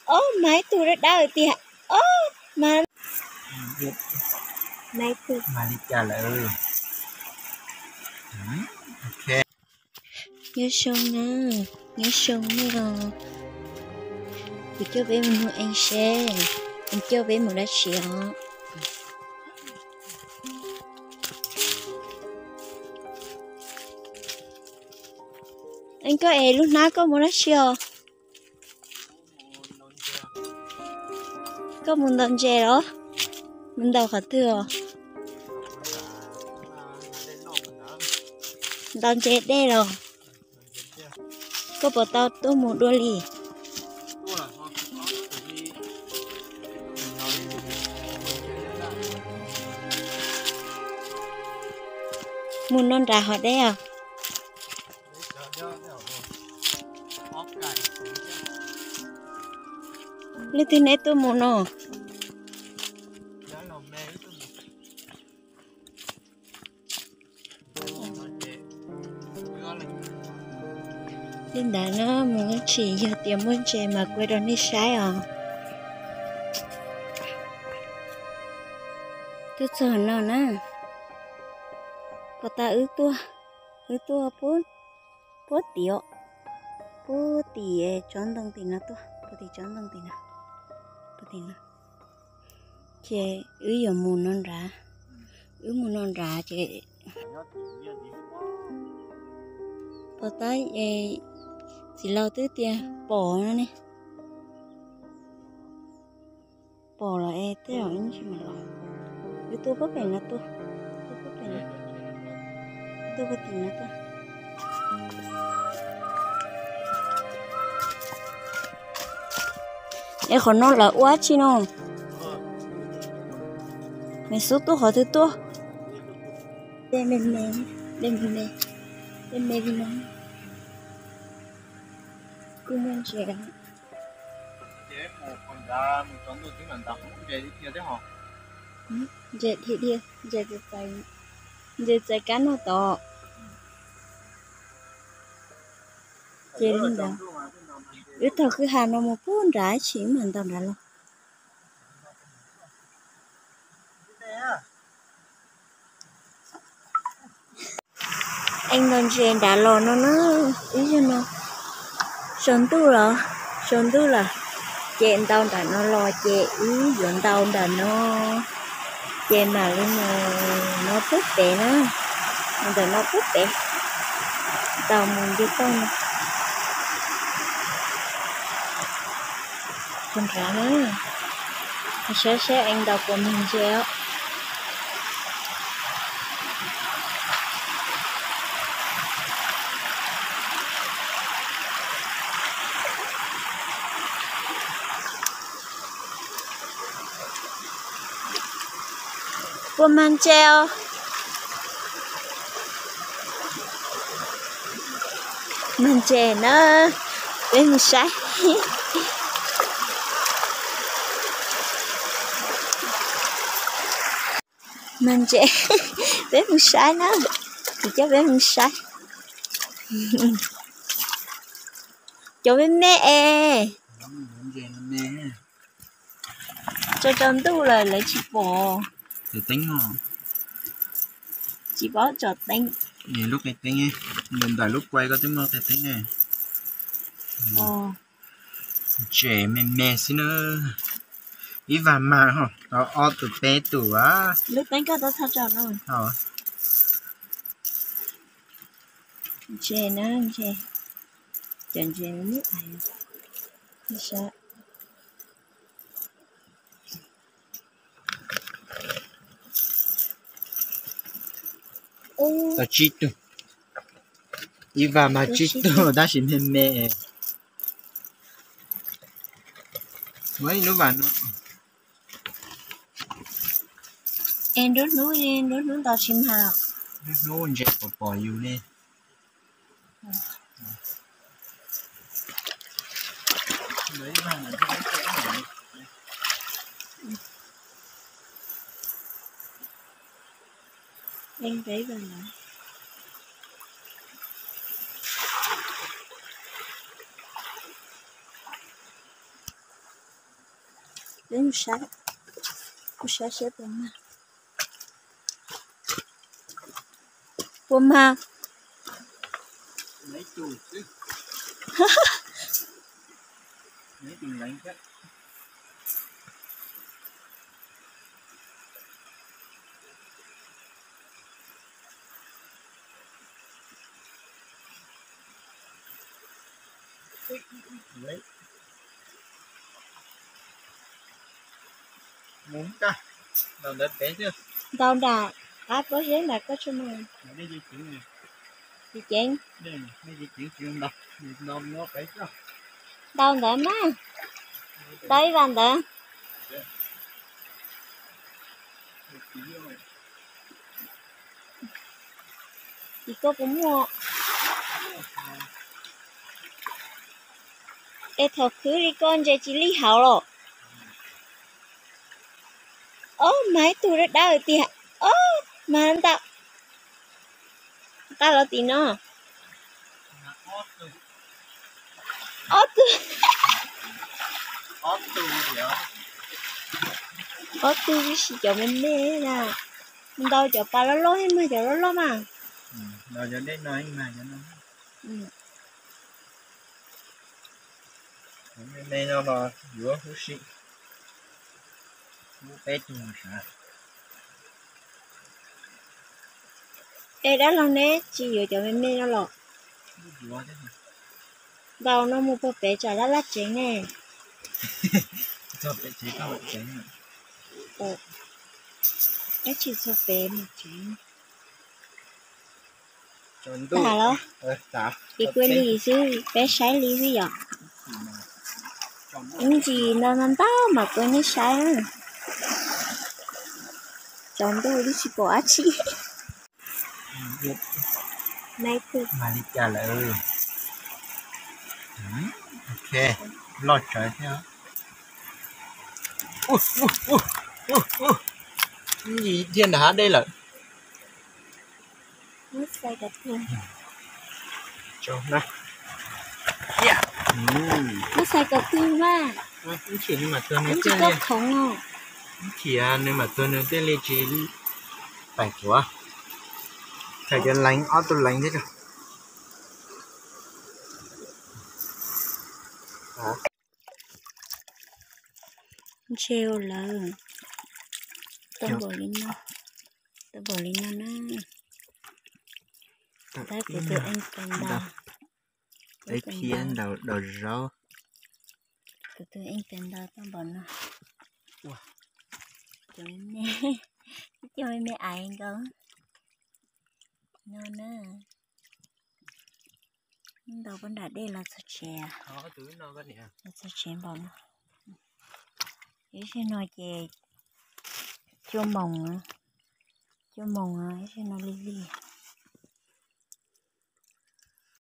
Ob, mas ib tug dawb dawb tiag. Ob, mas, mas ib tug. Mas li cas lawm? Nyob zoo na, nyob zoo nej os. Kuv coj peb mus nug Eeb seb, Eeb coj peb mus dab tsi os. Eeb, koj es lub hnab koj mus dab tsi os? Koj mus ntaus ntses los? Mus ntaus qhov twg os? Ntaus ntses dej los? Koj puas tau tuaj mus dua li? Mus no nram hav dej os. Leej twg neb tuaj mus no? Li ntawd na, mus ib chim yog tias muaj ntses mas kuv rau nej saib os. Tuaj txog no na, puas tas wb tuaj, wb tuaj puag tim, puag tim tsob ntoo tim no tuaj, puag tim tsob ntoo tim no, puag tim no. Ces wb yuav mus no nrad, wb mus no nrad ces puas tab, txiv laus twb tias pom no ne. Pom los es tej zaum ib ntsis mam los. Wb tuaj puag pem no tuaj, tuaj puag pem no, tuaj puag tim no tuaj. Es qhov no lawv ua tsi no? Nws xub tuaj qhov twg tuaj? Dej me me, dej me me, dej me li no. Kuj muaj ntses. Ntses dhia dhia, ntses txais, ntses txais kab noj tod. Ces li ntawd, wb taug kwj ha no mus puag nrad ib chim wb mam ntaus nrad los. Eeb ntaus ntses nrad los no na, ib zaug no. Tsaus ntuj los, tsaus ntuj lawm, ces ntaus nram no los ces wb yuav ntaus nram no, ces mam li mus no puag pem na, mus ntawm no puag pem, ntaus mus nce toj no. Tus nrad na, saib seb Eeb ntaus puas mag ntses os. Puas mag ntses os? Mag ntses na, peb mus saib. Mag ntses, peb mus saib na, kuv coj peb mus saib. Cov me me es. Tsaus tsaus ntuj lawm lawv tsis pom. Tsis paub tsom teeb. Lub qe teeb, ntawm lub kuai koj twb muaj qe teeb. Ntses me me xwb na. Ib vas mag tau ob tus peb tus a. Lub teeb koj tau tha tso no. Ntses na, ntses. Cov ntses nib ais. Tau tsib tug. Ib vas mag tsib tug tab sis me me. Muaj ib lub vas no. Es nruab hnub, nruab hnub ntaus tsis mag los? Nruab hnub ntses pom pom yus ne. Peb mus saib, kuv saib saib puas mag. Puas mag? Ntau nram qab pob zeb nram koj tsuj mus. Tsis ceev. Ntau ntawd mas, ntau ib vas ntawd. Tim koj puas muaj? Es thaum khwv li koj ntses tsis lij hauv los? Ob, mas ib tug dawb dawb tiag. Ob, mas ntau. Qab los tim no. Ob tug. Ob tug tib si cov me me na. Ntau cov pas loj loj, ib mag cov loj loj mas. Me me no los yuav huv si. Peb tug sav. Es dab laug neb tsis yuav cov me me no los? Ntau no mus puag pem tsam dab laj tsev ne. Ib txhia pem mus tsev. Tag los? Ces kua li xwb, peb saib li xwb yom. Ib ntsis ntau ntau ntau mas kua nej saib. Tsaus ntuj twb tsis pom dab tsi. Mas li cas lawm? Ok, loj tsawv thiab. Ib ntsis dhia nram hav dej lawm. Muab xais kom twg mas. Ib chim nws mam tuag nws thiaj li, ib chim nws mam tuag nws thiaj li tsis paim tuav. Thaum cov leev ob tug leev thiab. Ntshe lawm. Tau npaum li no, tau npaum li no na. Tab kuv tus eej tes ntau, tes phiab ntau daus zaub. Kuv tus eej tes ntau tau npaum no. Cov me, cov me me aiv nkaus no na. Ntau puag nram dej los txog tsev, los txog tsev npaum no. Ib zaug no ces cuaj moos, cuaj moos, ib zaug no lig lig.